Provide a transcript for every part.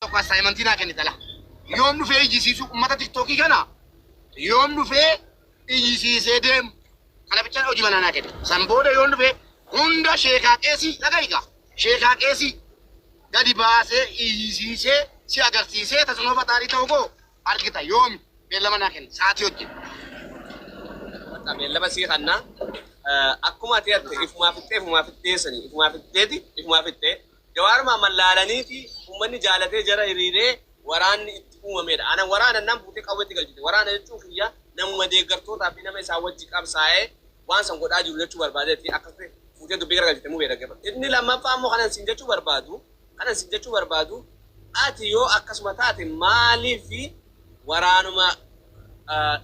Tokko assignment naa kennita la. Yoom dhufee iyyisiisuu ummata tiktookii kana yoom dhufee iyyisiisee deemu kana bichaan hojii manaa naa kenna. San booda yoom dhufee hunda sheekaa qeesii dhaga'i gaa sheekaa qeesii gadi baasee iyyisiisee si agarsiisee tasunoo fataarii ta'uu koo argita yoomi beellama naa kenna sa'aatii wajjin. Bakka beellama sii kanna akkuma ati jette ifumaa fixxee ifumaa fixxee sanii ifumaa fixxeeti ifumaa fixxee Jawaar Mahaammad laalaniiti ummanni jaalatee jara hiriiree waraanni itti uumameedha. Ana waraana naan buutee qawweetti galchite. Waraana jechuun kiyya namuma deeggartootaa fi nama isaan wajji qabsaa'ee waan san godhaa jiru jechuu barbaadeeti. Akkasitti fuutee dubbii garagalchite mubee dhaggeeffadhu. Inni lammaffaa immoo kanan siin jechuu barbaadu kanan siin jechuu barbaadu ati yoo akkasuma taate maaliif waraanuma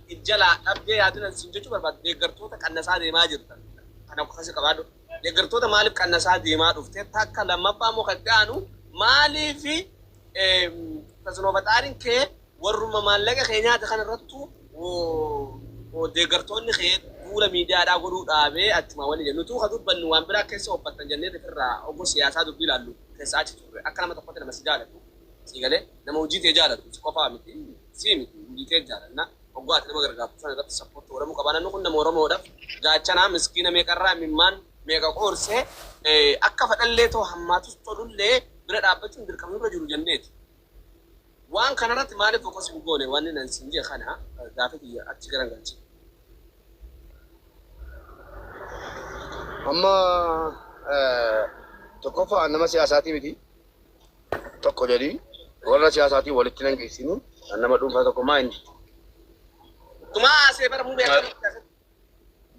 ijjalaa dhabdee yaadinan siin jechuu barbaadu deeggartoota qannasaa deemaa jirta. Kana akkasi qabaadhu. Deeggartoota maaliif qannasaa deemaa dhufte? Takka lammaffaa immoo kan itti aanu maaliif tasinoo faxaariin kee warruma maallaqa kee nyaate kana irrattu deeggartoonni kee duula miidiyaadhaa godhuu dhaabee achumaa wani jennu. Nutuu ka dubbannu waan biraa keessa ooffattan jennee ifirraa oguu siyaasaa dubbii ilaallu keessa achi turre. Akka nama tokkotti nama si jaalatu sii galee nama hojii tee jaalatu si qofaa miti sii miti hojii tee jaalanna. Oguu ati nama gargaartu sana irratti support godhamuu qaba. Namni kun nama Oromoodhaaf gaachanaa miskiina meeqarraa imimmaan meeqa qoorsee akka fedhallee ta'u hammaatus tolullee bira dhaabbachuun dirqama nurra jiru jenneeti. Waan kanarratti maaliif focus hin goone wanni nan siin jee kana gaafii kiyya achi garan galchi. Amma tokkoffaa nama siyaasaatii miti. Tokko jedhi warra siyaasaatii walitti nan geessinu nama dhuunfaa tokko maa inni Tumaa haasee bara mubee akka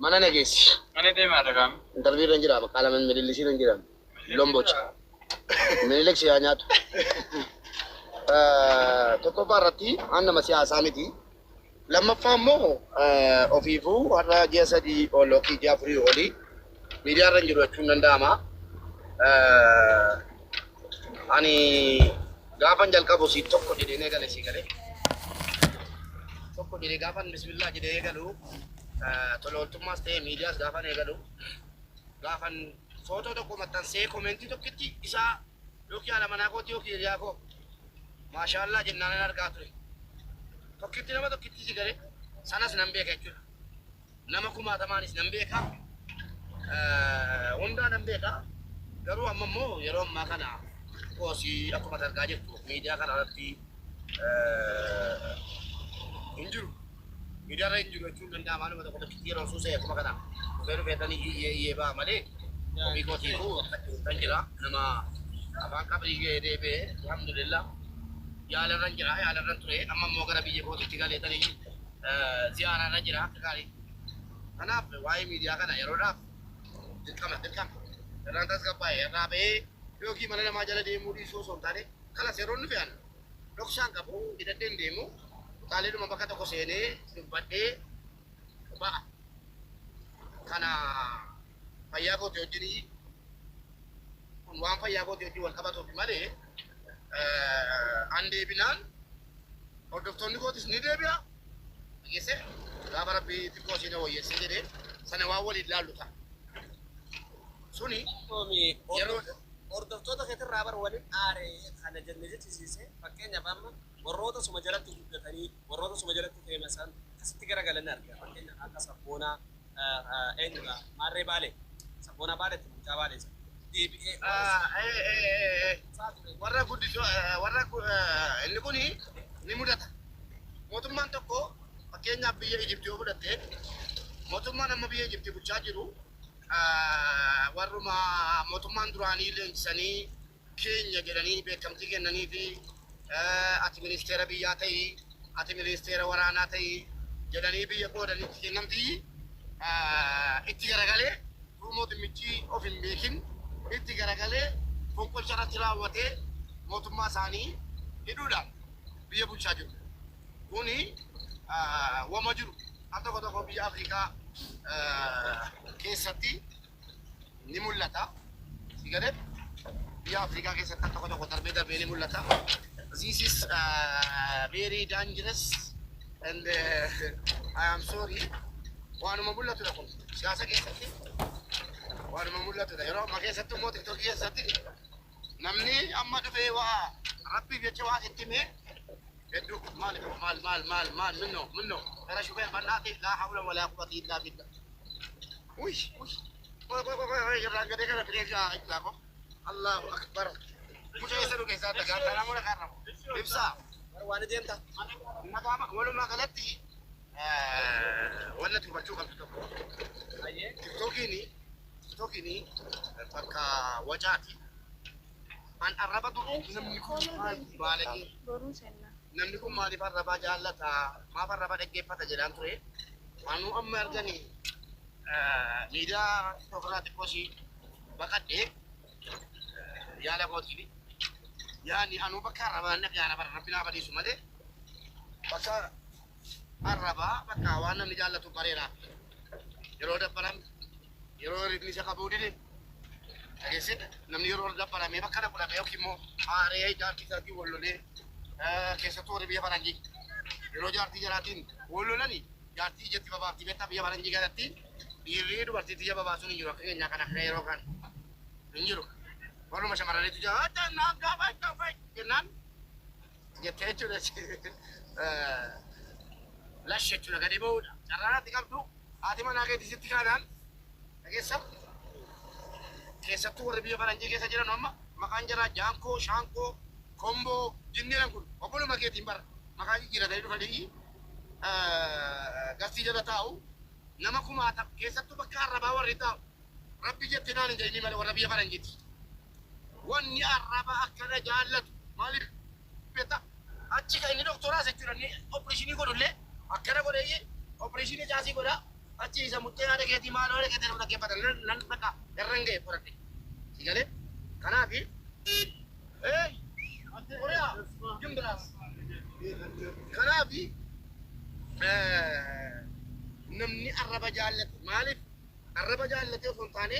mana na geessi. Mana deemaa dhagaam. Interview irra hin jira maqaa lama milillisii irra hin jira. Lombocha. Minilik si haa nyaatu. Tokkoffaa irratti an nama siyaasaa miti. Lammaffaa immoo ofiifuu har'a ji'a 3 ol yookiin ji'a 4 olii miidiyaa irra hin jiru jechuun danda'ama. Ani gaafan jalqabu si tokko jedhee eegale si galee. Tokko jedhee gaafan bismillah jedhee eegalu tola ooltummaas ta'e miidiyaas gaafan eegalu gaafan footoo tokko maxxansee comment tokkitti isaa yookiin haadha manaa kooti yookiin hiriyaa koo maashaallaa jennaan nan argaa ture. Tokkitti nama tokkitti si galee sanas nan beeka jechuudha. Nama kumaatamaanis nan beeka. Hundaa nan beeka. Garuu amma immoo yeroo ammaa kana qoosii akkuma argaa jirtu miidiyaa kana irratti hin jiru. Miidiyaa irra hin jiru jechuun danda'ama. Nama tokko tokkitti yeroo suusee akkuma kana dhufee dhufeetanii iyyee iyyee ba'a malee ofii kootiifuu akka jiru kan jira. Nama afaan qabrii ga'ee deebi'ee alhamdulillah yaalarran jira yaalarran ture amma immoo gara biyya kootitti galeetanii ziyaaraarra jira akka gaarii. Kanaaf waa'ee miidiyaa kana yeroodhaaf dirqama dirqama. Irraan tasgabbaa'e irraa ba'ee yookiin mana namaa jala deemuu dhiisuu osoo hin taane kalas yeroon dhufe ana dhoksaan qabu hidhadhee hin deemu kutaaleedhuma bakka tokko seenee dubbadhee ba'a. Kana fayyaa kooti wajjin kun waan fayyaa kooti wajjin wal qabatuuf malee an deebinaan hordoftoonni kootis ni deebi'a. Dhageesse gaafa rabbii xiqqoo ishee na wayyeessee jedhee sana waan waliin laallu ta'a. Suni yeroo Hordoftoota keetirraa bar waliin aare kana jenne jechisiise. Fakkeenyaaf amma warroota suma jalatti guddatanii warroota suma jalatti feemasan akkasitti garagalan arga. Fakkeenyaaf akka Sabboonaa eenyudha Maarree Baalee Sabboonaa Baaleetti mucaa Baalee sana deebi'ee warra guddisoo warra inni kuni ni mudata. Mootummaan tokko fakkeenyaaf biyya Ijiptii yoo fudhatte mootummaan amma biyya Ijiptii bulchaa jiru warruma mootummaan duraanii leenjisanii keenya jedhanii beekamtii kennanii fi ati ministeera biyyaa ta'ii ati ministeera waraanaa ta'ii jedhanii biyya qoodanitti kennamtii itti garagalee utuu mootummichi of hin beekin itti garagalee fonqolcha irratti raawwatee mootummaa isaanii hidhuudhaan biyya bulchaa jiru. Kuni wama jiru al tokko tokko biyya Afrikaa keessatti ni mul'ata. Si galee biyya Afrikaa keessatti al tokko tokko darbee darbee ni mul'ata. This is very dangerous and I am sorry. Waanuma mul'atudha kun siyaasa keessatti waanuma mul'atudha. Yeroo ammaa keessatti immoo TikTokii keessatti namni amma dhufee waa Rabbiif jecha waa sitti himee hedduu maal maal maal maal maal minno minno gara shufeer bannaati laa hawla walaa quwwata illaa billah. Uy uy qoy qoy qoy qoy irraan gadee kana fidee jaa ibsaa ko. Allahu akbar. Mucaa eessa dhuge isaa dagaa kanaa mura kaarramu. Ibsaa. Waan deemta. Nagaama walumaa galatti wanna hubachuu qabdu tokko. Tiktookiin bakka wacaati. An arraba duru namni kun maal baalagee Boruu seenna. Namni kun maaliif arrabaa jaallata, maaf arraba dhaggeeffata jedhaan ture. Anuu amma arganii miidiyaa TikTok irraa xiqqoo ishii baqadhee yaala kootiin. Yaani anuu bakka arrabaa hin dhaqe arraba rabbi naa badiisu malee bakka arrabaa bakka waan namni jaallatu bareera. Yeroo dabbaram yeroo hirribni isa qabuu dide dhageesse namni yeroo dabbaramee bakka dabbaramee yookiin immoo aaree jaartii isaatiin wal lolee keessattuu warri biyya faranjii yeroo jaartii jalaatiin wal lolani jaartii ijatti babaaftii beektaa. Biyya faranjii kanatti dhiirri dubartiitti ija babaasuun hin jiru akka keenyaa kan akka yeroo kan hin jiru. Warruma shamarraniitu jira jennaan gaafa gaafa jennaan jettee jechuudha. Lash jechuudha gadi ba'uudha. Carraatti qabdu haati manaa keetii sitti kaanaan dhageessa. Keessattuu warri biyya faranjii keessa jiran amma maqaan jaraa Jaankoo, Shaankoo, Komboo, jinniran kun obboluma keetiin bara maqaa jijjiiratanii dhufanii gastii jala taa'u nama kumaata keessattuu bakka arrabaa warri taa'u rabbi jetti naan hin jedhini malee warra biyya faranjiiti. Wanni arraba akkana jaallatu maaliif beektaa? Achi kan inni doktoraas jechuudha inni opereeshinii godhullee akkana godheeyye opereeshinii caasii godha achi isa muxxee haadha keetii maal haadha keetii nama dhaggeeffatan nan nan bakka irra hin ga'e qoradhe. Si galee? Kanaafi ee Korea Gimbiraas. Kanaafi namni arraba jaallatu maaliif arraba jaallatee osoo hin taane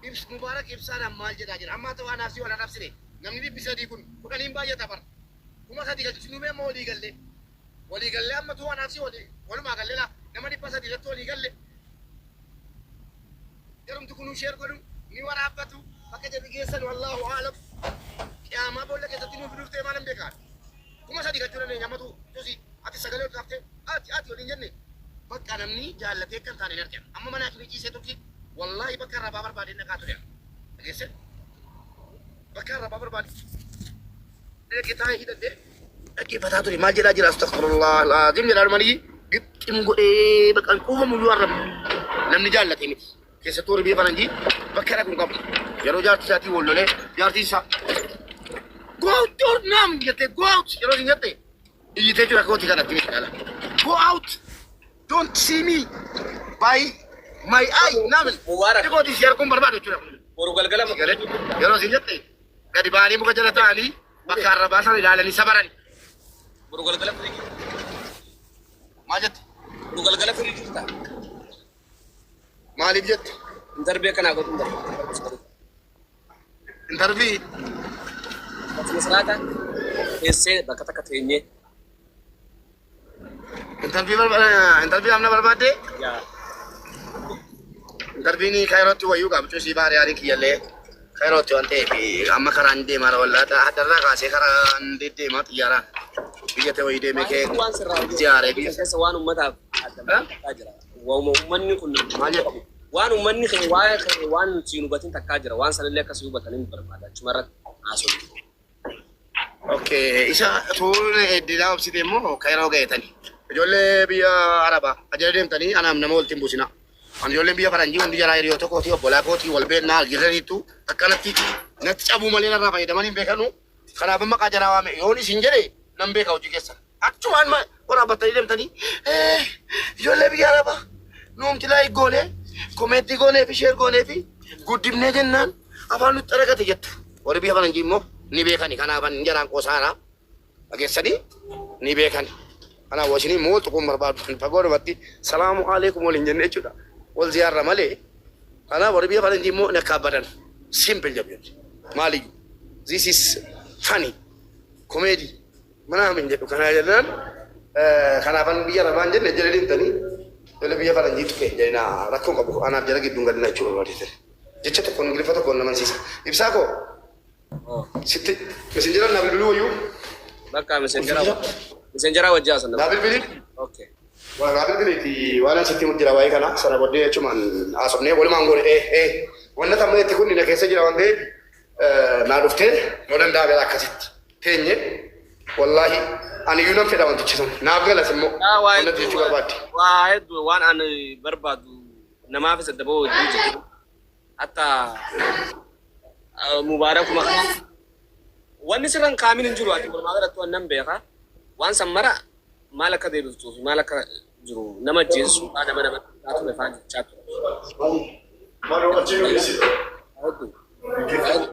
ibs Mubaarak ibsaadhaan maal jedhaa jira amma ta'u anaaf si wal arrabsine namni 300 kun kudhaniin baay'ata bara 3000 galchinu mee amma walii gallee walii gallee amma ta'u anaaf si walii walumaa gallee laa nama 300 irratti walii galle jarumti kunuu share godhu ni waraabbatu bakka jedhi geessan wallaahu aalam qiyaamaa boolla keessatti nuuf dhuftee maalan beekaa 3000 galchuu dandeenya ammatu tusi ati sagalee ol kaaftee ati ati waliin jenne bakka namni jaallatee akka hin taane hin argan amma mana akimii ciisee turkii wallaahi bakka arrabaa barbaadeen dhaqaa ture dhageesse bakka arrabaa barbaade dhaqee taa'ee hidhadhee dhaggeeffataa ture maal jedhaa jira astaghfirullah alazim jedhaa dhumanii gixxim godhee bakka hin quufamu iyyuu arrabni namni jaallatee miti keessattuu warri biyya faranjii bakka dhaqu hin qabu yeroo jaartii isaatii wal lolee jaartii isaa go out or naam jette go out yeroo isin jette iyyitee jira kooti kanatti miti dhala go out don't see me by my eye naam Mubaarak. kooti si arguun barbaadu jechuudha. Boru galgala Galee yeroo isin jette gadi ba'anii muka jala ta'anii bakka arrabaa sana ilaalanii sabarani. Boru galgala firii Maal jette? Boru galgala firii jirta. Maaliif jette? Interview akkanaa godhu hin Interview Bakka siraata teessee bakka takka teenyee. Interview interview amna barbaadde? Yaa. Interviewni kairootti wayyuu qabu cusii baariyaanii kiyyallee kairootti waan ta'eef amma karaan deemaa wallaata haddarraa kaasee karaan deddeemaa xiyyaaraan biyya ta'e wayii deemee kee Waan sirraa ziyaaree biyya. keessa waan uummataaf adda takkaa jira. Waanuma uummanni kun Maal jedhu? Waan uummanni kee waa'ee kee waan siin hubatin takkaa jira. Waan sanillee akkasii hubatanii barbaada. Achuma irratti haasofnu. Okay, isa tuun eddinaa obsite immoo kairoo ga'eetani. Ijoollee biyya Arabaa ajala deemtanii anaaf nama walitti hin buusina. Ani ijoolleen biyya faranjii hundi jaraa hiriyoota kootii obbolaa kootii wal beeknaa jiraniitu akkanatti natti cabuu malee narraa fayyadamanii hin beekanu. Kanaaf maqaa jaraa waame yoon isin jedhe nan beeka hojii keessa. Achumaan waraabbattanii deemtanii ijoollee biyya Arabaa nuumti like goonee comment goonee fi share goonee fi guddifnee jennaan afaan nutti aragate jettu. Warri biyya faranjii immoo ni beekani kanaaf ani jaraan qoosaara dhageessanii ni beekani. Kanaaf isinii mool tuquun barbaadu fagoodhumatti salaamu alaikum waliin jenne jechuudha. Wal ziyaarra malee kanaaf warri biyya faranjii immoo ni akka abbadan simple jedhu jechuudha. Maaliyyuu this is funny comedy manaamin jedhu kanaa jennaan kanaafan biyya arabaan jenne jala deemtanii jala biyya faranjii tuqe jedhina rakkoo qabu anaaf jala gidduun galina jechuudha barbaadete. Jecha tokkoon ingiliffa tokkoon namansiisa. Ibsaa koo. Sitti messenjera naa bilbiluu wayyuu. Bakka messenjera messenjera wajji haasan. Naa bilbili. Okay. Waa naa bilbiliiti waan an sitti himu jira waa'ee kana sana booddee achumaan haasofnee walumaan goone ee ee wanna tamma itti kun na keessa jira waan ta'eef naa dhuftee yoo danda'ame akkasitti teenye wallaahi ani iyyuu nan fedha wantichi sun naaf galas immoo Waa wanna hedduu jechuu barbaadde. waa hedduu waan ani barbaadu namaafis adda ba'uu hedduu jiru. Hatta mubaarakuma kana wanni sirran kaamin hin jiru ati walumaa galatti waan nan beeka. Waan san mara maal akka deebiftuu fi maal akka jiru nama jeessu nama nama ture faan jechaa ture. Maal Hedduu.